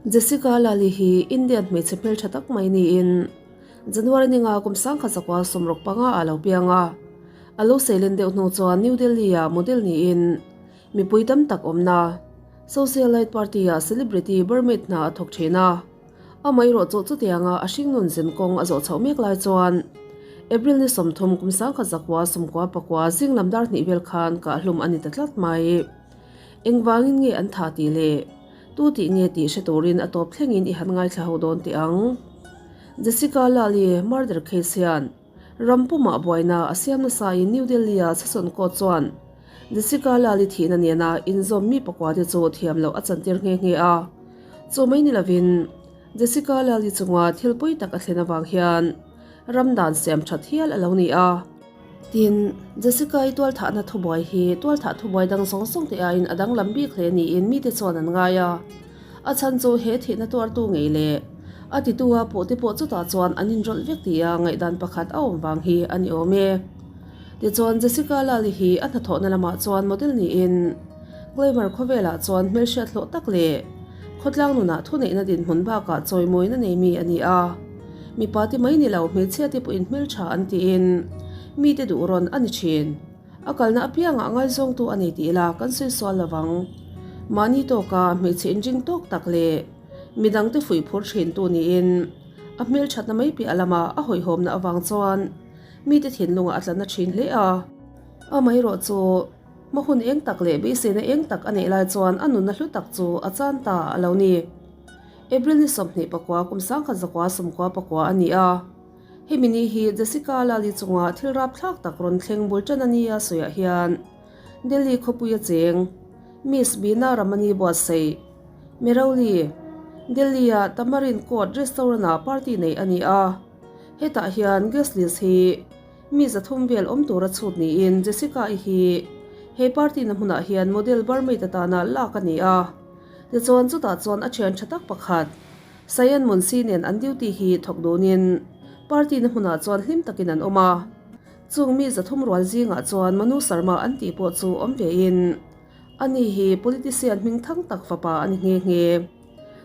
Jessica Lali hi Indian hmeichhe hmeltha tak mai niin January ninga kum 1965 ah lo piang a. A lo seilen deuh hnu chuan New Delhi ah model niin mipui tam tak awmna Socialite Party ah celebrity barmaid hna a thawk thin a. Amaherawh chu chutianga a hringnun zin kawng a zawh chhoh mek lai chuan April ni 30 kum 1999 zing lam dar hnih vel khan kahhlum a ni ta tlat mai. Engvangin nge an tha tih leh tu tih nge tih hre turin a tawp thlengin i han ngaithla ho dawn teh ang. Jessica Lali murder case hian ram pumah buaina a siam nasain New Delhi-a Session Court chuan Jessica Lali thihna nena inzawm mi pakua te chu thiam loh a chantir nghe nghe a. Chu mai ni lovin Jessica Lali chunga thil pawi tak a thlen avang hian ram dan siam that hial a lo ni a. Tin, Jessica-i tualthahna thubuai hi tualthah thubuai dang zawng zawng te aiin a danglam bik hle niin mite chuan an ngai a. A chhan chu he thihna tuartu ngei leh a titu a puhte pawh chutah chuan an inrawlh vek tia ngaihdan pakhat a awm vang hi a ni awm e. Tichuan, Jessica Lali hi a hnathawhna lamah chuan model niin Glamour khawvelah chuan hmelhriat hlawh tak leh khawtlang nunah thuneihna dinhmun bakah chawimawina nei mi a ni a. Mipa te mai ni lo, hmeichhia te pawhin hmeltha an tiin mite duh rawn a ni thin. A kalna apiangah ngaizawngtu a nei tih ila kan sawi sual lo vang. Mahni tawka hmeichhe inring tawk tak leh midangte fuih phur thintu niin a hmelthatna mai piah lama a hawihhawmna avang chuan mite thinlungah a tla na thin hle a. Amaherawh chu hma hun eng tak leh beiseina eng tak a neih lai chuan a nunna hlu tak chu a chan ta a lo ni. April ni 29 kum 1999 a ni a. Hemi ni hi Jessica Lali chunga thil rapthlak tak rawn thleng bul tan a nia sawiah hian Delhi khawpui a cheng Miss Bina Ramani buatsaih Mehrauli, Delhi-a Tamarind Court Restaurant-ah party neih a ni a. Hetah hian guest list hi mi 300 vel awm tura chhut niin Jessica-i hi he party-na hmunah hian model barmaid atana lak a ni a. Tichuan chutah chuan a thian tha tak pakhat, Sayan Munsi nen an duty hi thawk dunin party na hmunah chuan hlim takin an awm a. Chung mi 300 rual zingah chuan Manu Sharma an tih pawh chu awm vein ani hi politician hming thang tak fapa a ni nghe nghe.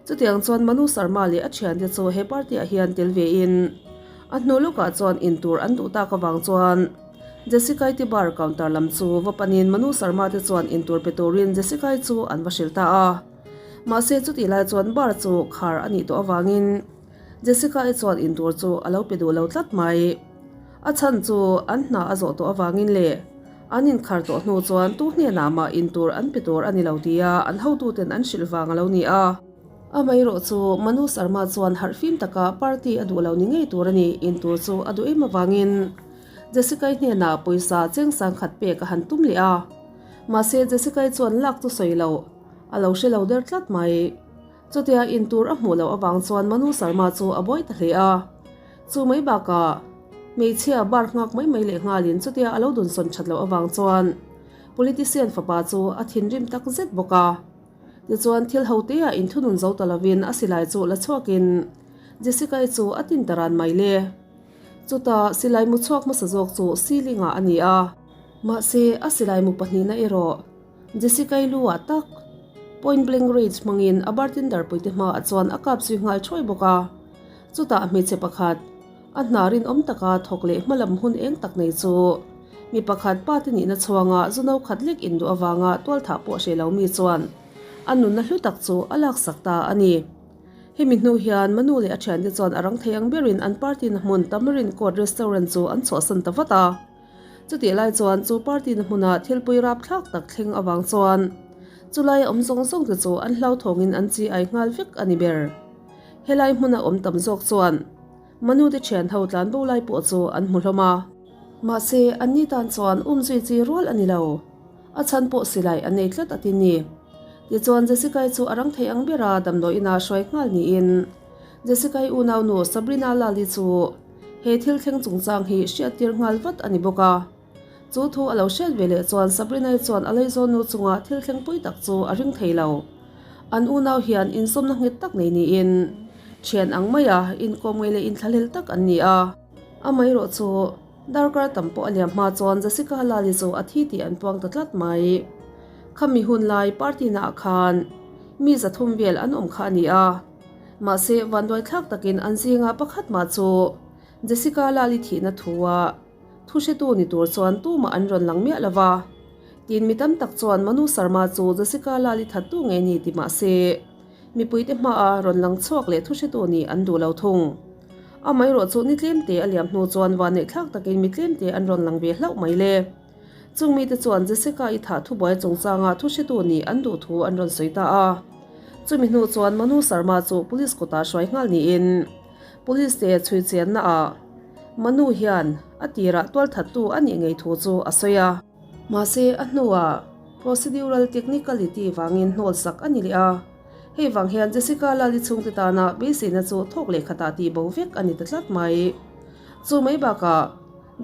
Chutiang chuan Manu Sharma leh a thiante chu he party ah hian tel vein a hnu lawkah chuan in tur an duh tak avang chuan Jessica-i te bar counter lam chu va panin Manu Sharma te chuan in tur pe turin Jessica-i chu an va hrilh ta a. Mahse chutih lai chuan bar chu khar a nih tawh avangin Jessica-i chuan in tur chu a lo pe duh lo tlat mai. A chhan chu an hna a zawh tawh avangin leh an inkhar tawh hnu chuan tu hnenah mah in tur an pe tur a ni lo tia an hotuten an hrilh vang a lo ni a. Amaherawh chu Manu Sharma chuan harhfim taka party a duh lo ni ngei tur a ni, in tur chu a duh em avangin Jessica-i hnenah pawisa cheng sangkhat pek a han tum leh a. Mahse Jessica-i chuan lak chu sawi loh a lo hre lo der tlat mai. Chutia in tur a hmuh loh avang chuan Manu Sharma chu a buai ta hle a. Chu mai bakah hmeichhia bar nghak mai mai leh nghalin chutia a lo dunsawn that loh avang chuan politician fapa chu a thinrim tak zet bawk a. Tichuan thil ho teah inthunun zo ta lovin a silai chu la chhuakin Jessica-i chu a tin ta ran mai le. Chutah silai mu chhuak hmasa zawk chu ceiling ah a ni a. Mahse a silai mu pahnihna erawh Jessica-i lu ah tak point blank range hmangin a bartender puite hmaah chuan a kap zui nghal thuai bawk a. Chutah hmeichhe pakhat a hna rinawm taka thawk leh hmalam hun eng tak nei chu mi pakhat pa te nihna chhuanga zu no khat lek induh avanga tualthah pawh hre lo mi chuan a nunna hlu tak chu a laksak ta a ni. Hemi hnu hian Manu leh a thiante chuan a rang thei ang berin an party na hmun Tamarind Court Restaurant chu an chhuahsan ta vat a. Chutih lai chuan chu party na hmuna thilpui rapthlak tak thleng avang chuan chulai a awm zawng zawng te chu an hlauthawngin an chi ai nghal vek a ni ber. Helai hmuna awm tam zawk chuan Manu te thian ho tlan bo lai pawh chu an hmu hlawm a. Mahse anni tan chuan umzui chi rual a ni lo. A chhan pawh silai an nei tlat a ti ni. Tichuan Jessica-i chu a rang thei ang ber a, damdawi inah hruai nghal niin Jessica-i unaunu Sabrina Lal-i chu he thil thleng chungchang hi hriattir nghal vat a ni bawk a. Chu thu a lo hriat ve leh chuan Sabrina-i chuan a leizawnnu chunga thil thleng pui tak chu a ring thei lo. An unau hian inzawmna nghet tak nei niin thian ang maia inkawm ngei leh inthlahlel tak an ni a. Amaherawh chu Darkar tam pawh a liam hma chuan Jessica Lali chu a thi tih an puang ta tlat mai. Khami hun lai party naah khan Mi 300 vel an awm kha a ni a. Mahse, vanduaithlak takin an zinga pakhat mah chu Jessica Lali thihna thua thuhretu ni tur chuan tumah an rawn lang miah lo va. Tin, mi tam tak chuan Manu Sharma chu Jessica Lali thattu ngei ni ti mah se, mipuite hmaa rawn lang chhuak leh thuhretu nih an duh lo thung. Amaherawhchu ni tlemte a liam hnu chuan vanneihthlak takin mi tlemte an rawn lang ve hlauh mai le. Chung mite chuan Jessica-i thah thubuai chungchanga thuhretu nih an duh thu an rawn sawi ta a. Chumi hnu chuan Manu Sharma chu police kutah hruai nghal niin police te chhui chiannaah Manu hian a tirah tualthattu a nih ngei thu chu a sawi a. Mahse a hnuah procedural technicality vangin hnawlsak a ni leh a. Hei vang hian Jessica Lali chhungte tana beiseina chu thawk leh khatah tih bo vek a ni ta tlat mai. Chu mai bakah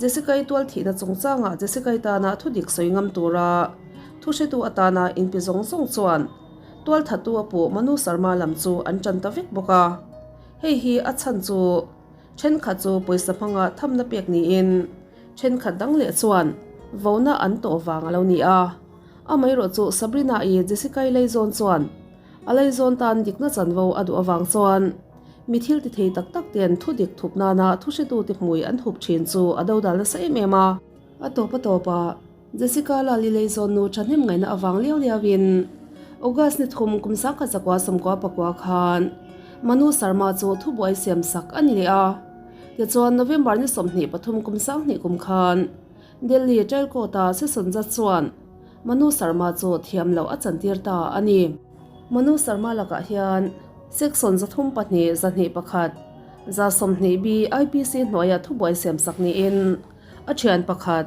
Jessica-i tual thihna chungchangah Jessica-i tana thu dik sawi ngam tura thuhretu atana inpi zawng zawng chuan tual thattu a puh Manu Sharma lam chu an tan ta vek bawk a. Hei hi a chhan chu thenkhat chu pawisa hmanga thamna pek niin thenkhat dang leh chuan vona an tawh vang a lo ni a. Amaherawh chu Sabrina-i Jessica-i laizawn chuan a laizawn tan dikna chanvo a duh avang chuan Mi thil ti thei tak tak ten thu dik thup nana thu hretute hmui an hup thin chu a dodal nasa em em a. A tawp a tawp a, Jessica Lali Leizawn nu thahnem ngaihna avang liau liau in August ni thum kum 1999 khan Manu Sharma chu thubuai siam sak a ni leh a. Tichuan November ni 23 kum 2000 kum khan Delhi Trial Court-a Session Judge chuan Manu Sharma chu thiam loh a chantir ta a ni. Manu Sharma lakah hian Section 32 21 20 B IPC hnuaia thubuai siamsak niin a thian pakhat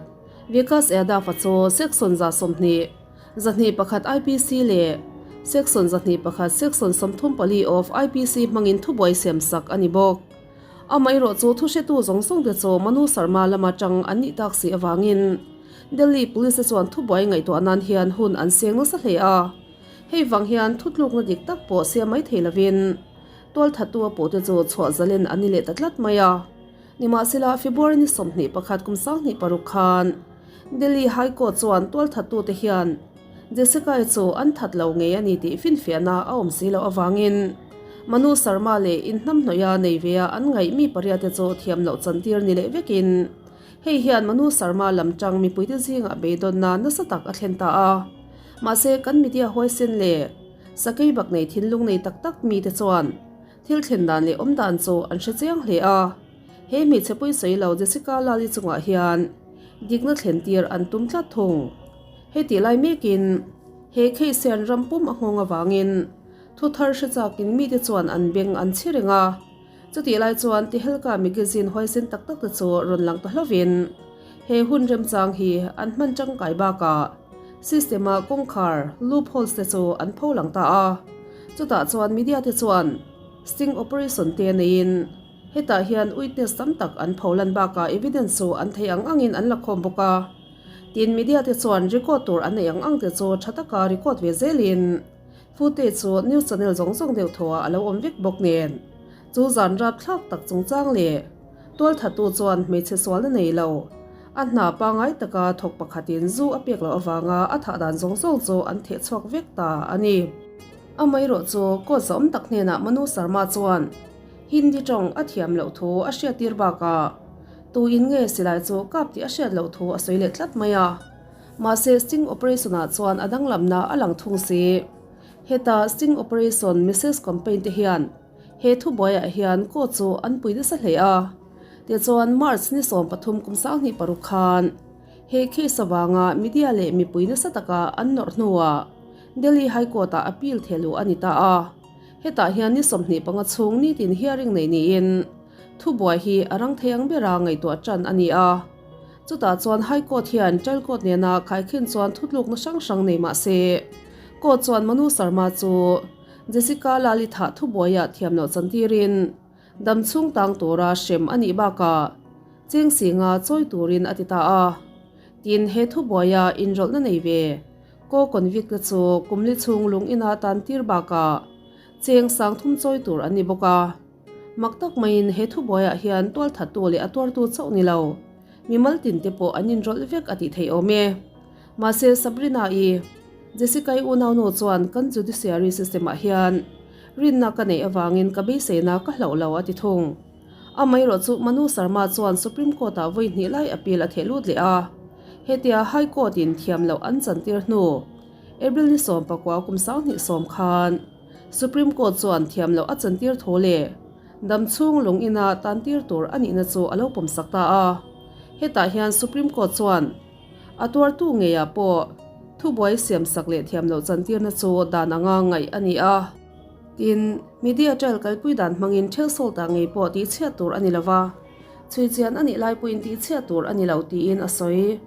Vikas Yadav-a chu Section 20 21 IPC leh Section 21 Section 34 of IPC hmangin thubuai siamsak a ni bawk. Amaherawh chu thuhretu zawng zawng te chu Manu Sharma lama tang an nih tak si avangin Delhi Police te chuan thubuai ngaihtuah nan hian hun an seng nasa hle a. Hei vang hian thutlukna dik tak pawh siam mai thei lovin tualthattu a pawhte chu chhuah zalen an ni leh ta tlat mai a. Nimahsela, February ni 21 kum 26 khan Delhi High Court chuan tualthattute hian Jessica-i chu an that lo ngei a ni tih finfiahna a awm si loh avangin Manu Sharma leh inhnamhnawih a nei ve a an ngaih mi pariate chu thiam loh chantir ni leh vekin hei hian Manu Sharma lam tang mipuite zingah beidawnna nasa tak a thlen ta a. Mahse, kan media huaisen leh sakei bak nei thinlung nei tak tak mite chuan thil thlen dan leh awm dan chu an hre chiang hle a. He hmeichhe pawi sawi lo Jessica Lali chungah hian dikna thlen tir an tum tlat thung. Hei tih lai mekin he case hian ram pum a nghawng avangin thu thar hre chakin mite chuan an beng an chhi reng a. Chutih lai chuan Tehelka magazine huaisen tak tak te chu rawn lang ta hlovin he hun remchang hi an hman tangkai bakah system-a kawngkhar, loopholes, te chu an pho lang ta a. Chutah chuan media te chuan sting operation te neiin hetah hian witness tam tak an pho lan bakah evidence chu an thei ang angin an la khawm bawk a. Tin, media te chuan record tur an neih ang ang te chu tha taka record ve zelin Footage chu news channel zawng zawng deuh thaw ah a lo awm vek bawk nen. Chu zan rap thlak tak chungchang leh tualthattu chuan hmeichhe sualna nei lo. A hna pangai taka thawk pakhatin zu a pek loh avanga a thah dan zawng zawng chu an theh chhuak vek ta a ni. Amaherawh chu court zahawm tak hnenah Manu Sharma chuan Hindi tawng a thiam loh thu a hriattir bakah tuin nge silai chu kap tih a hriat loh thu a sawi leh tlat mai a. Mahse sting operation ah chuan a danglamna a lang thung si. Heta sting operation Mrs Campaign te hian he thubuaiah hian court chu an pui nasa hle a. Tichuan March ni 13 kum 26 khan he case avanga media leh mipui nasa taka an nawrh hnuah Delhi High Court ah appeal thehluh a ni ta a. Hetah hian ni 25 chhung nitin hearing nei niin thubuai hi a rang thei ang bera ngaihtuah tan a ni a. Chutah chuan High Court hian Trial Court nena khaikhin chuan thutlukna hrang hrang nei mah se, Court chuan Manu Sharma chu Jessica Lali thah thubuaiah thiam loh chantirin dam chhung tang tura hrem a nih bakah cheng singa chawi turin a ti ta a. Tin, he thubuaia inrawlhna nei ve co-convict te chu kumli chhung lung ina tan tir bakah cheng 3000 chawi tur an ni bawk a. Mak tak maiin he thubuaiah hian tualthattu leh a tuartu chauh ni lo, mimal tinte pawh an inrawlh vek a tih theih awm e. Mahse Sabrina-i. Jessica-i unaunu chuan kan judiciary system-ah hian rinna ka neih avangin ka beiseina ka hlauh lo a ti thung. Amaherawh chu Manu Sharma chuan Supreme Court-ah vawi hnih lai appeal a theh lut leh a, hetia High Court-in thiam loh an chantir hnu April ni 19 kum 2010 khan Supreme Court chuan thiam loh a chantir thu leh dam chhung lung ina tantir tur a nihna chu a lo pawmsak ta a. Hetah hian Supreme Court chuan a tuartu ngeiah pawh thubuai siamsak leh thiam loh chantirna chu dan anga ngaih a ni a. Tin, media trial kalpui dan hmangin thil sawltah ngei pawh tihchhiat tur a ni lo va, chhuichian a nih lai pawhin tihchhiat tur a ni lo tiin a sawi.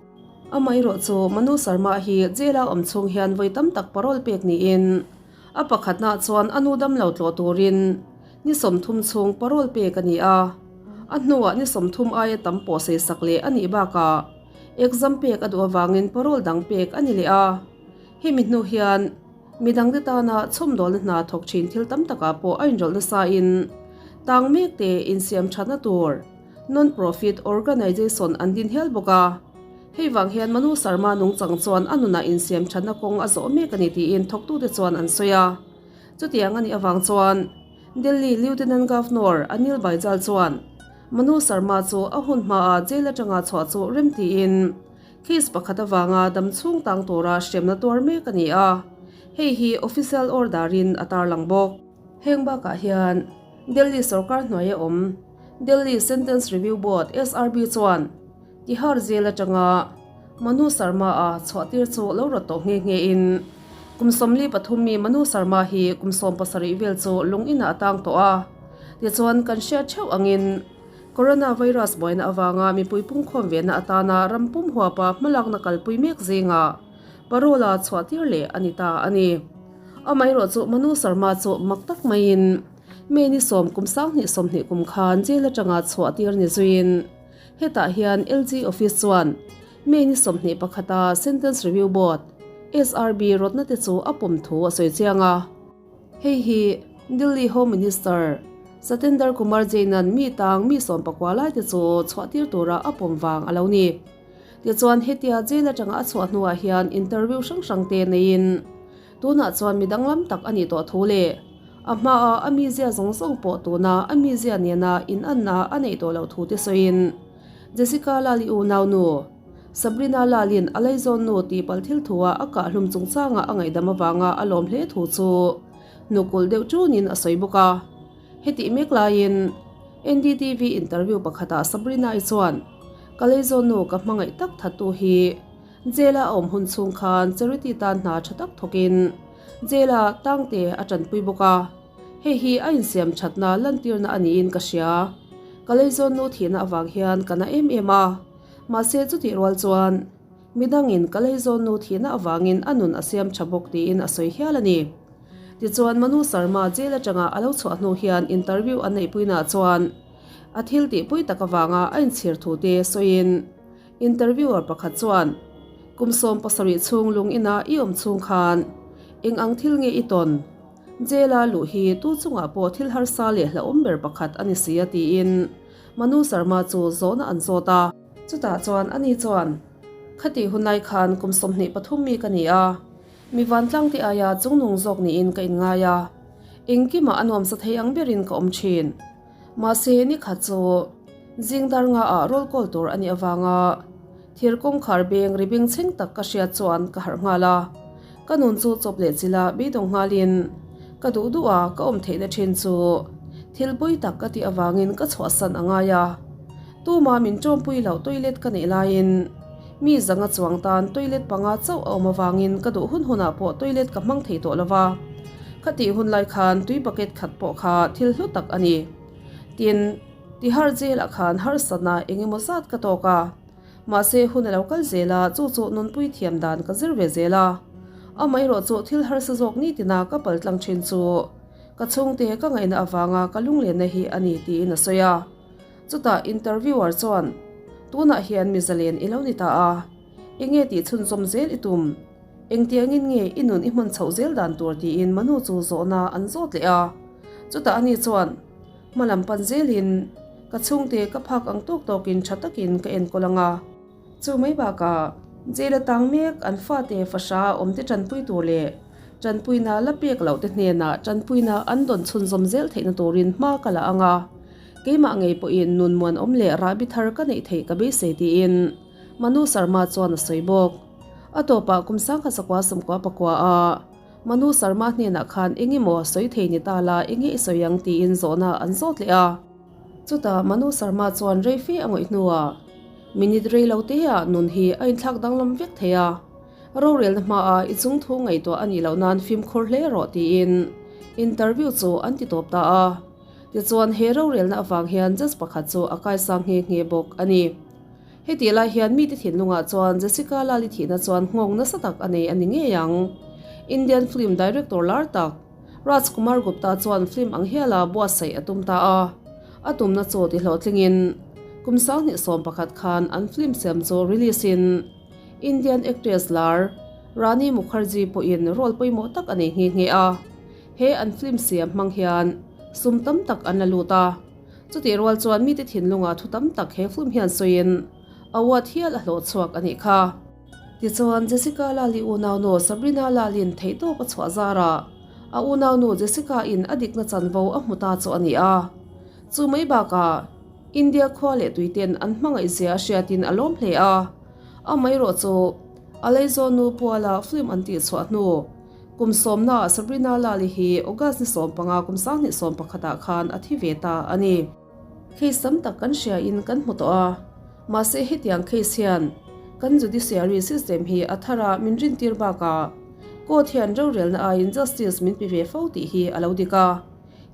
Amaherawh chu Manu Sharma hi jail-a awm chhung hian vawi tam tak parole pek niin a pakhatnaah chuan a nu damlo tlawh turin ni 30 chhung parole pek a ni a, a hnuah ni 30 aia tam pawh seisak leh a nih bakah exam pek a duh avangin parole dang pek a ni leh a, hemi hnu hian Mi dangte tana chhawmdawlna hna thawk thin thil tam takah pawh a inrawlh nasain tang mekte insiam thatna tur non-profit organization an din hial bawk a. Hei vang hian Manu Sharma nungchang chuan a nunah insiam thatna kawng a zawh mek a ni tiin thawktute chuan an sawi a. Chutiang a nih avang chuan Delhi Lieutenant Governor Anil Baijal chuan Manu Sharma chu a hun hmaah jail atanga chhuah chu rem tiin Case pakhat avanga dam chhung tang tura hremna tuar mek a ni a, hei hi official order-in a tarlang bawk. Heng bakah hian Delhi sorkar hnuaia awm Delhi Sentence Review Board, SRB, chuan Tihar Jail atanga Manu Sharma-a chhuahtir chu lo rawt tawh nghe nghe in kum 43 mi Manu Sharma hi kum 17 vel chu lung inah a tang tawh a, tichuan kan hriat theuh angin Coronavirus buaina avanga mipui pungkhawm vehna atana ram pum huapa hmalakna kalpui mek zingah parole-a chhuahtir leh a ni ta a ni. Amaherawh chu Manu Sharma chu mak tak maiin May ni sawm kum 2020 kum khan jail atanga chhuahtir ni zuiin hetah hian LG office chuan May ni 21 a Sentence Review Board, SRB, rawtna te chu a pawm thu a sawi chiang a. Hei hi Delhi Home Minister Satender Kumar Jain-a'n mi tang mi 19 laite chu chhuahtir tura a pawm vang a lo ni. Tichuan hetia jail atanga a chhuah hnuah hian interview hrang hrang te neiin tunah chuan mi danglam tak a nih tawh thu leh a hmaa a mizia zawng zawng pawh tuna a mizia nena inanna a neih tawh loh thu te sawiin Jessica Lal-i unaunu Sabrina Lalin a laizawn nu tihpalh thil thua a kah hlum chungchanga a ngaihdam avanga a lawm hle thu chu hnukulh deuh tunin a sawi bawk a. Hetih mek laiin NDTV interview pakhatah Sabrina-i chuan, Ka laizawn nu ka hmangaih tak thattu hi jail-a a awm hun chhung khan charity tan hna tha tak thawkin jail-a tangte a tanpui bawk a, hei hi a insiam thatna lantirna a niin ka hria. Ka laizawn nu thihna avang hian ka na em em a. Mahse chutih rual chuan midangin ka leizawn nu thihna avangin a nun a siam tha bawk tiin a sawi hial a ni. Tichuan Manu Sharma jail atanga a lo chhuah hnu hian interview an neihpuinaah chuan a thil tihpui tak avanga a inchhir thu te sawiin interviewer pakhat chuan kum 17 chhung lung ina i awm chhung khan eng ang thil nge i tawn? Jail-a luh hi tu chungah pawh thil harsa leh hlauhawm ber pakhat a ni si a tiin Manu Sharma chu zawhna an zawt a. Chutah chuan ani chuan, Khati hunlai khan kum 23 mi ka ni a, mi vantlang te aia chungnung zawk niin ka inngai a, engkimah a nuamsa thei ang berin ka awm thin. Mahse, ni khat chu zing dar ngaah roll call tur a nih avanga thir kawngkhar beng ri beng chheng tak ka hriat chuan ka harh nghal a, ka nun chu chawp leh chila beidawng nghalin ka duh duh a ka awm theihna thin chu thil pawi tak ka tih avangin ka chhuahsan a ngai a. Tuma min tawmpui loh toilet ka neih laiin mi zanga chuang tan toilet panga chauh a awm avangin ka duh hun hunah pawh toilet ka hmang thei tawh lo va. Khatih hun lai khan tui bucket khat pawh kha thil hlu tak a ni. Tin, Tihar jail-ah khan harsatna eng emaw zat ka tawk a. Mahse hun a lo kal zel a, chu chu nunpui thiam dan ka zir ve zel a. Amaherawh chu thil harsa zawk nitina ka pal tlang thin chu ka chhungte ka ngaihna avanga ka lunglenna hi a ni tiin a sawi a. Chutah interviewer chuan, Tunah hian mi zalen i lo ni ta a, enge tih chhunzawm zel i tum? Engtiangin nge i nun i hman chhoh zel dan tur tiin Manu chu zawhna an zawt leh a. Chutah ani chuan, Hma lam pan zelin ka chhungte ka phak ang tawk tawkin tha takin ka enkawl ang a. Chu mai bakah. Jail a tang mek an fate fahra awmte tanpui tur leh tanpuina la pek loh te hnenah tanpuina an dawn chhunzawm zel theihna turin hma ka la ang a, keimah ngei pawhin nun muanawm leh rahbi thar ka neih theih ka beisei tiin Manu Sharma chuan a sawi bawk. A tawpah kum sangkhat sakua sawmkua pakua a Manu Sharma hnenah khan eng emaw sawi thei ni ta la enge i sawi ang tiin zawhna an zawt leh a. Chutah Manu Sharma chuan rei fe a ngawih hnuah minute rei lo teah nun hi a inthlak danglam vek thei a, rorelna hmaah i chung thu ngaihtuah a nih loh nan fimkhur hle rawh tiin interview chu an ti tawp ta a. Tichuan he rorelna avang hian judge pakhat chu a kaisang nghe nghe bawk a ni. Hetih lai hian mite thinlungah chuan Jessica Lali thihna chuan nghawng nasa tak a nei a ni ngei ang. Indian film director lar tak Raj Kumar Gupta chuan film ang hiala buatsaih a tum ta a, a tumna chu ti hlawhtlingin kum 2011 khan an film siam chu release in Indian actress lar Rani Mukherjee pawhin role pawimawh tak a nei nghe nghe a, he an film siam hmang hian sum tam tak an la lut a, chutih rual chuan mite thinlungah thu tam tak he film hian sawiin award hial a hlawh chhuak a nih kha. Tichuan, Jessica Lali unaunu Sabrina Lalin theihtawp a chhuah zarah a unaunu Jessica-in a dikna chanvo a hmu ta chu a ni a. Chu mai bakah, India khua leh tuiten an hmangaihzia a hriatin a lawm hle a. Amaherawh chu, a Laizawnu Puala film an tihchhuah hnu kum sawmnaah Sabrina Lali hi August ni 15 kum 2011 khan a thi ve ta a ni. Case tam tak kan hria in kan hmu tawh a, mahse hetiang case hian kan judiciary system hi a thar a min rintir bakah court hian rorelna aiin justice min pe ve fo tih hi a lo dik a.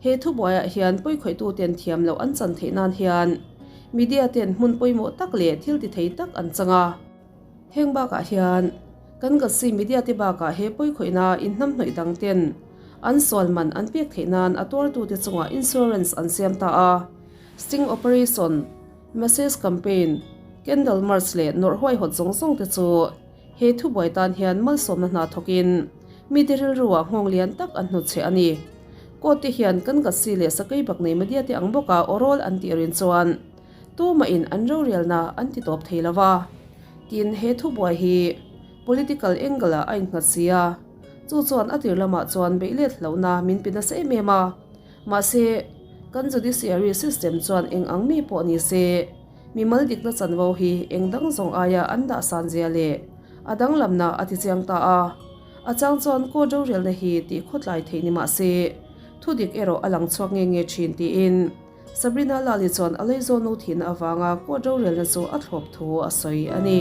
He thubuaiah hian pawikhawihtu ten thiam loh an chan theih nan hian media ten hmun pawimawh tak leh thil ti thei tak an chang a. Heng bakah hian kan Gasi media te bakah he pawikhawihna inhnamhnawih dang ten An sual man an pek theih nan a tuartute chungah insurance an siam ta a. Sting operation, message campaign, candle march leh nawrh huaihawt zawng zawng te chu he thubuai tan hian malsawmna hna thawkin mite rilruah nghawng lian tak an hnutchhe a ni. Court te hian kan Gasi leh Sakei Baknei media te ang bawka awrawl an tih rin chuan tumahin an rorelna an ti tawp thei lo va. Tin, he thubuai hi political angle ah a innghat si a. Chu chuan a tir lamah chuan beih let hlauhna min pe nasa em em a. Mahse, kan judiciary system chuan eng ang mi pawh ni se, mimal dikna chanvo hi eng dang zawng aia an dah san zia leh a danglamna a ti chiang ta a. A chang chuan court rorelna hi tih khawtlai theih ni mah se, thudik erawh a lang chhuak nge nge thin tiin Sabrina Lali chuan a Laizawn no thihna avanga court rorelna chu a thlawp thu a sawi a ni.